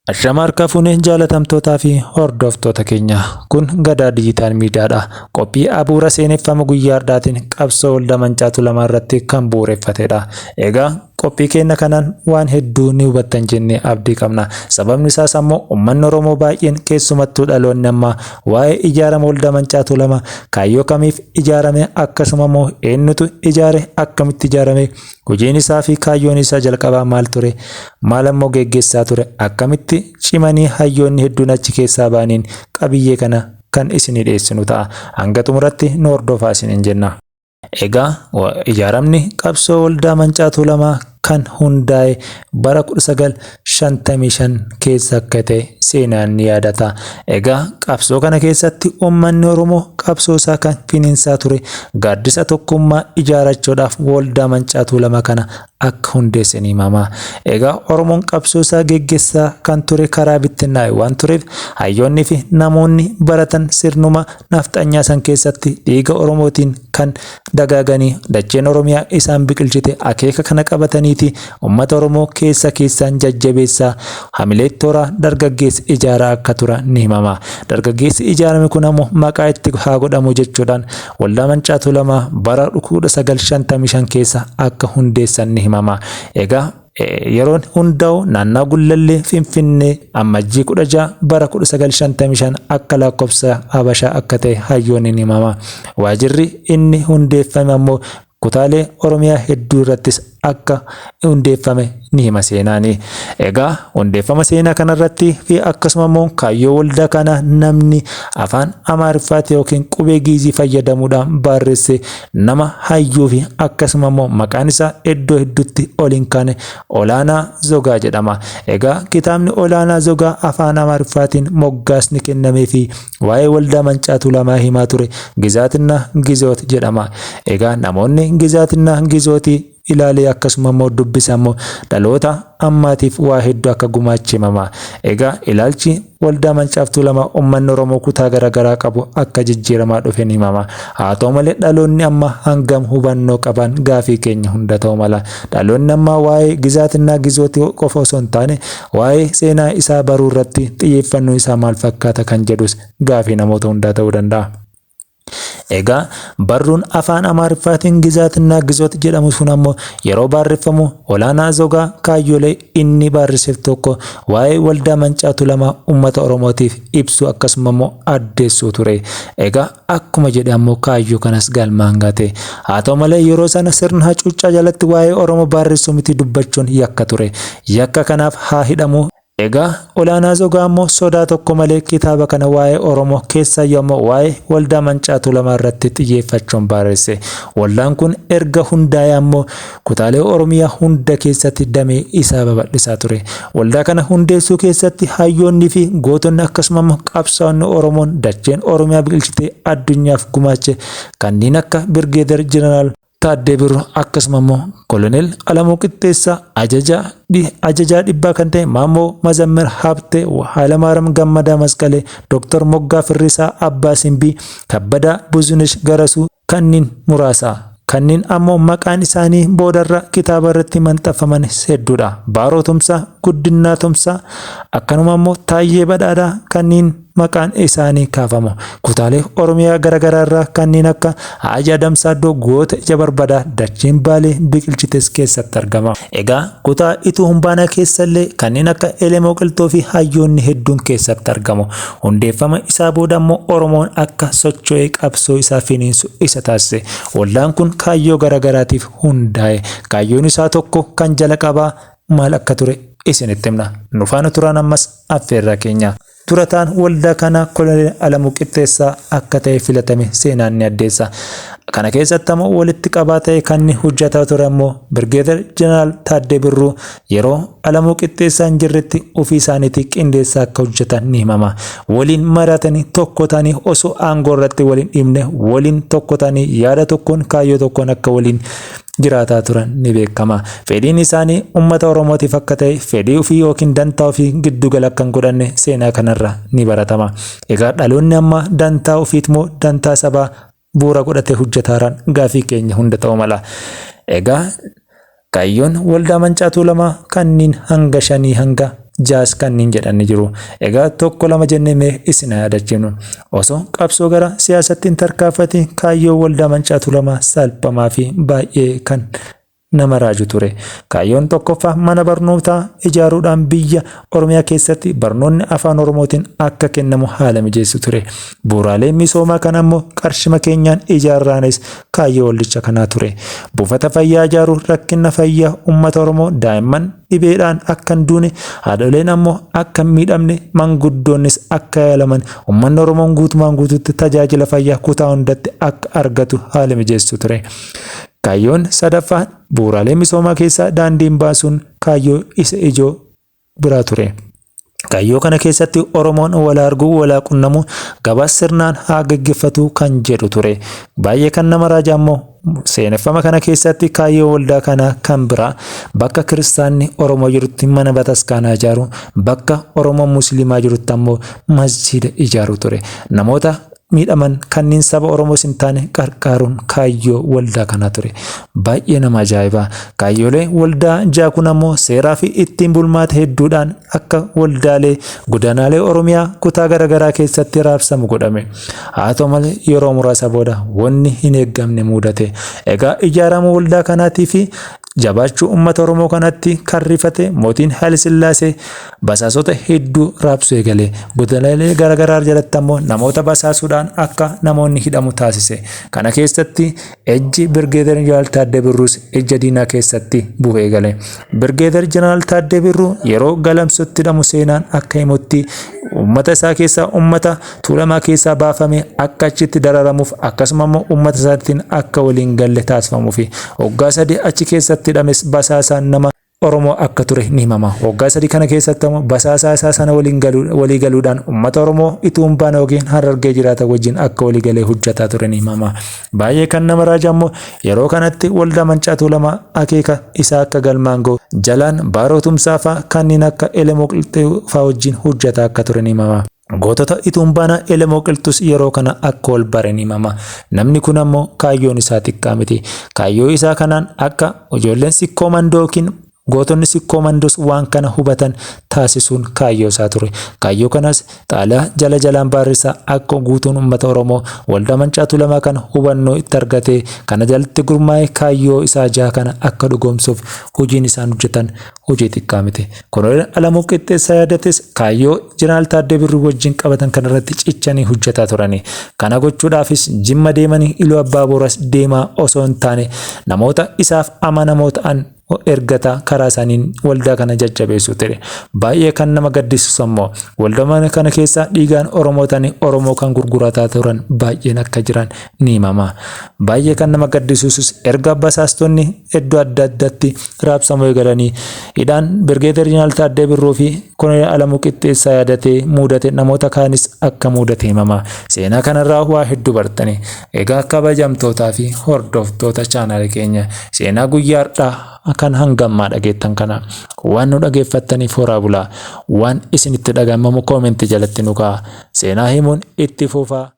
Ashama harka fuunee jaalatamtootaa fi hordoftoota keenya, kun Gadaa Digital Miidiyaadha. Qophii abuura seeneffama guyyaa hardhaatiin qabsoo Waldaa Mancaa Tuulamaa irratti kan bu'uureffatedha. Egaa qophii keenya kanaan waan hedduu ni hubattan jennee abdii qabna. Sababni isaas ammoo uummanni Oromoo baay'een, keessumattuu dhaloonni ammaa, waa'ee ijaarama Waldaa Mancaa Tuulamaa, kaayyoo kamiif ijaarame, akkasuma immoo eenyutu ijaare, akkamitti ijaarame, hojiin isaa fi kaayyoon isaa jalqabaa maal ture, maal ammoo geggeessaa ture, akkamitti cimanii hayyoonni hedduun achi keessaa ba'aniin qabiyyee kana kan isinii dhiyeessinu ta'a. Hanga xumuratti nu hordofaa isiniin jenna. Egaa ijaaramni qabsoo Waldaa Mancaa Tuulamaa kan hundaa'e bara 1955 keessa akka ta'e seenaan ni yaadata. Egaa qabsoo kana keessatti uummanni Oromoo qabsoo isaa kan finiinsaa ture gaaddisa tokkummaa ijaarachuudhaaf Waldaa Mancaa Tuulamaa kana akka hundeesse ni himama. Egaa Oromoon qabsoo isaa geggeessaa kan ture karaa bittinnaa'e waan tureef, hayyoonni fi namoonni baratan sirnuma nafxanyaa san keessatti dhiiga Oromootiin kan dagaaganii dacheen Oromiyaa isaan biqilchite akeeka kana qabataniiti uummata Oromoo keessa keessaan jajjabeessaa, hamilee toraa dargaggeessi ijaaraa akka tura ni himama. Dargaggeessi ijaarame kun ammoo maqaa itti haa godhamu jechuudhaan Waldaa Mancaa Tuulamaa bara 1955 keessa akka hundeessan ni himama. Egaa yeroon hundaa'u naannaa Gullallee, Finfinnee, Ammajjii 16 bara 1955 akka lakkoofsa Habashaa akka ta'e hayyoonni ni himama. Waajirri inni hundeeffame ammoo kutaalee Oromiyaa hedduu irrattis akka hundeeffame ni hima seenaani. Egaa hundeeffama seenaa kanarratti fi akkasuma immoo kaayyoo waldaa kana namni afaan Amaariffaatti yookiin qubee Giizii fayyadamuudhaan barreesse nama hayyuu fi akkasuma immoo maqaan isaa iddoo hedduutti ol hin kaane Olaanaa Zogaa jedhama. Egaa kitaabni Olaanaa Zogaa afaan Amaariffaatiin moggaasni kennamee fi waa'ee Waldaa Mancaa Tuulamaa himaa ture Gizaatinna Gizoot jedhama. Egaa namoonni Gizaatinna Gizootii ilaalee akkasuma immoo dubbisa immoo dhaloota ammaatiif waa hedduu akka gumaache himama. Egaa ilaalchi Waldaa Mancaa Tuulamaa uummanni Oromoo kutaa garaagaraa qabu akka jijjiiramaa dhufe ni himama. Haa ta'u malee dhaloonni amma hangam hubannoo qaban gaafii keenya hunda ta'u mala. Dhaloonni ammaa waa'ee Gizaatinnaa Gizootii qofa osoo hin taane waa'ee seenaa isaa baruu irratti xiyyeeffannoo isaa maal fakkaata kan jedhus gaafii namoota hundaa ta'uu danda'a. Egaa barruun afaan Amaariffaatiin Gizaatinnaa Gizoot jedhamu sun ammoo yeroo barreeffamu Olaanaa Zogaa kaayyolee inni barreesseef tokko waa'ee Waldaa Mancaa Tuulamaa uummata Oromootiif ibsu akkasuma immoo addeessuu ture. Egaa akkuma jedhe ammoo kaayyoo kanas galmaan gate. Haa ta'u malee yeroo sana sirna hacuuccaa jalatti waa'ee Oromoo barreessuu miti dubbachuun yakka ture. Yakka kanaaf haa hidhamu. Egaa Olaanaa Zogaa ammoo sodaa tokko malee kitaaba kana waa'ee Oromoo, keessaayyuu ammoo waa'ee Waldaa Mancaa Tuulamaa irratti xiyyeeffachuun barreesse. Waldaan kun erga hundaa'ee ammoo kutaalee Oromiyaa hunda keessatti damee isaa babal'isaa ture. Waldaa kana hundeessuu keessatti hayyoonni fi gootonni akkasuma immoo qabsaa'onni Oromoon dacheen Oromiyaa biqilchitee addunyaaf gumaache kanneen akka Birgeeder Jeneraal Taaddee Birruu, akkasuma immoo Koloneel Alamuu Qixxeessaa, ajajaa dhibbaa kan ta'e Maammoo Mazammir Habtee, Hayilamaariyaam Gammadaa Masqalee, Dooktar Moggaa Firrisaa Abbaa Simbii, Kabbadaa Buzunesh Garasuu kanneen muraasa. Kanneen ammoo maqaan isaanii boodarra kitaaba irratti maxxanfaman hedduudha. Baaroo Tumsaa, Guddinaa Tumsaa, akkanuma immoo Taayyee Badhaadhaa kanneen maqaan isaanii kaafamu. Kutaalee Oromiyaa garaagaraa irraa kanneen akka Haaji Adam Saaddoo, goota ija barbadaa dacheen Baalee biqilchites keessatti argama. Egaa kutaa Ituu Humbaanaa keessallee kanneen akka Elemoo Qilxuu fi hayyoonni hedduun keessatti argamu. Hundeeffama isaa booda immoo Oromoon akka socho'ee qabsoo isaa finiinsu isa taasise. Waldaan kun kaayyoo garaagaraatiif hundaa'e. Kaayyoon isaa tokko kan jalqabaa maal akka ture isinitti himna. Nu faana turaan ammas affeerraa keenya. Durataan waldaa kanaa Koloneel Alamuu Qixxeessaa akka ta'e filatame seenaan ni addeessa. Kana keessatti ammoo walitti qabaa ta'e kan inni hojjetaa ture ammoo Birgeedar Jeneraal Taaddee Birruu yeroo Alamuu Qixxeessaa hin jirretti ofii isaaniitii qindeessaa akka hojjetan ni himama. Waliin mari'atanii tokko ta'anii osoo aangoo irratti waliin dhiibne waliin tokko ta'anii yaada tokkoon kaayyoo tokkoon akka waliin jiraataa turan ni beekama. Fedhiin isaanii uummata Oromootiif akka ta'e, fedhii ofii yookiin dantaa ofii giddugala akka hin godhanne seenaa kanarra ni baratama. Egaa dhaloonni ammaa dantaa ofiit moo dantaa sabaa bu'uura godhatee hojjetaaraan gaafii keenya hunda ta'uu mala. Egaa kaayyoon Waldaa Mancaa Tuulamaa kanneen hanga shanii hanga Jaas kanneen jedhan ni jiru. Egaa tokko lama jennee mee isin haa yaadachiifnu. Osoo qabsoo gara siyaasatti hin tarkaanfatiin kaayyoo Waldaa Maccaa Tuulamaa salphamaa fi baay'ee kan nama raaju ture. Kaayyoon tokkoffaa mana barnootaa ijaaruudhaan biyya Oromiyaa keessatti barnoonni afaan Oromootiin akka kennamu haala mijeessu ture. Bu'uuraalee misoomaa kana ammoo qarshima keenyaan ijaarraanis kaayyoo waldicha kanaa ture. Buufata fayyaa ijaaruu rakkina fayyaa uummata Oromoo daa'imman dhibeedhaan akka hin duune, haadholeen ammoo akka hin miidhamne, manguddoonnis akka yaalaman, uummanni Oromoon guutumaan guutuutti tajaajila fayyaa kutaa hundatti akka argatu haala mijeessu ture. Kaayyoon sadaffaan bu'uuraalee misoomaa keessaa daandiin baasuun kaayyoo isa ijoo biraa ture. Kaayyoo kana keessatti Oromoon wal arguu, wal qunnamuu, gabaa sirnaan haa gaggeeffatu kan jedhu ture. Baay'ee kan nama raaju ammoo seeneffama kana keessatti kaayyoo waldaa kanaa kan biraa bakka kiristaanni Oromoo jirutti mana bataskaanaa ijaaru, bakka Oromoon Musliimaa jirutti ammoo masjiida ijaaru ture. Namoota miidhaman kanneen saba Oromoos hin taane qarqaaruun kaayyoo waldaa kanaa ture. Baay'ee nama ajaa'iba. Kaayyoolee waldaa ja'a kun ammoo seeraa fi ittiin bulmaata hedduudhaan akka waldaalee godinaalee Oromiyaa kutaa garaagaraa keessatti raabsamu godhame. Haa ta'u malee yeroo muraasa booda wanni hin eeggamne mudate. Egaa ijaaramuu waldaa kanaatii fi jabaachuu uummata Oromoo kanatti kan rifate mootiin Haayile Sillaasee basaasota hedduu raabsuu eegale. Godinaalee garaagaraa jalatti ammoo namoota basaasuudhaan akka namoonni hidhamu taasise. Kana keessatti ejji Birgeedar Jeneraal Taaddee Birruus ejja diinaa keessatti bu'uu eegale. Birgeedar Jeneraal Taaddee Birruu yeroo Galamsootti hidhamu seenaan akka himutti uummata isaa keessaa uummata Tuulamaa keessaa baafame akka achitti dararamuuf akkasuma immoo uummata isaatiin akka waliin galle taasifamuu fi waggaa 3 achi keessatti hidhames basaasaan nama Oromoo akka ture ni himama. Waggaa 3 kana keessatti ammoo basaasaa isaa sana waliin walii galuudhaan uummata Oromoo Ituu hin baane yookiin Harargee jiraatan wajjin akka walii galee hojjetaa ture ni himama. Baay'ee kan nama raaju ammoo yeroo kanatti Waldaa Maccaa Tuulamaa akeeka isaa akka galmaan ga'u jalaan Baaroo Tumsaa fa'aa kanneen akka Elemoo Qilxuu fa'aa wajjin hojjetaa akka ture ni himama. Gootota Ituunbaanaa Elemoo Qilxuus yeroo kana akka wal bare ni himama. Namni kun ammoo kaayyoon isaa xiqqaa miti. Kaayyoo isaa kanaan akka ijoolleen Sikkoo Mandoo yookiin gootonni Sikkoo Mandoos waan kana hubatan taasisuun kaayyoo isaa ture. Kaayyoo kanas xaalayaa jala jalaan barreessaa akka guutuun uummata Oromoo Waldaa Maccaa Tuulamaa kana hubannoo itti argatee kana jalatti gurmaa'ee kaayyoo isaa jaha kana akka dhugoomsuuf hojiin isaan hojjetan hojii xiqqaa miti. Koloneel Alamuu Qixxeessaa Yaadates kaayyoo Jeneraal Taaddee Birruu wajjin qabatan kanarratti cichanii hojjetaa turani. Kana gochuudhaafis Jimma deemanii Iluu Abbaa Booras deemaa osoo hin taane namoota isaaf amanamoo ta'an ergataa karaa isaaniin waldaa kana jajjabeessuu ture. Baay'ee kan nama gaddisiisu ammoo waldaa kana keessa dhiigaan Oromoo ta'anii Oromoo kan gurgurataa turan baay'een akka jiran ni himama. Baay'ee kan nama gaddisiisus erga basaastonni iddoo adda addaatti raabsamuu eegalanii hidhaan Birgeeder Jeneraal Taaddee Birruu fi Koloneel Alamuu Qixxeessaa Yaadatee muudate namoota kaanis akka muudate himama. Seenaa kanarraa waa hedduu bartani. Egaa kabajamtootaa fi hordoftoota chaanaala keenya seenaa guyyaa har'aa kan hangammaa dhageettan kana waan nu dhageeffattaniif horaa bulaa. Waan isinitti dhagamamu koomentii jalatti nu ka'a. Seenaa himuun itti fufaa.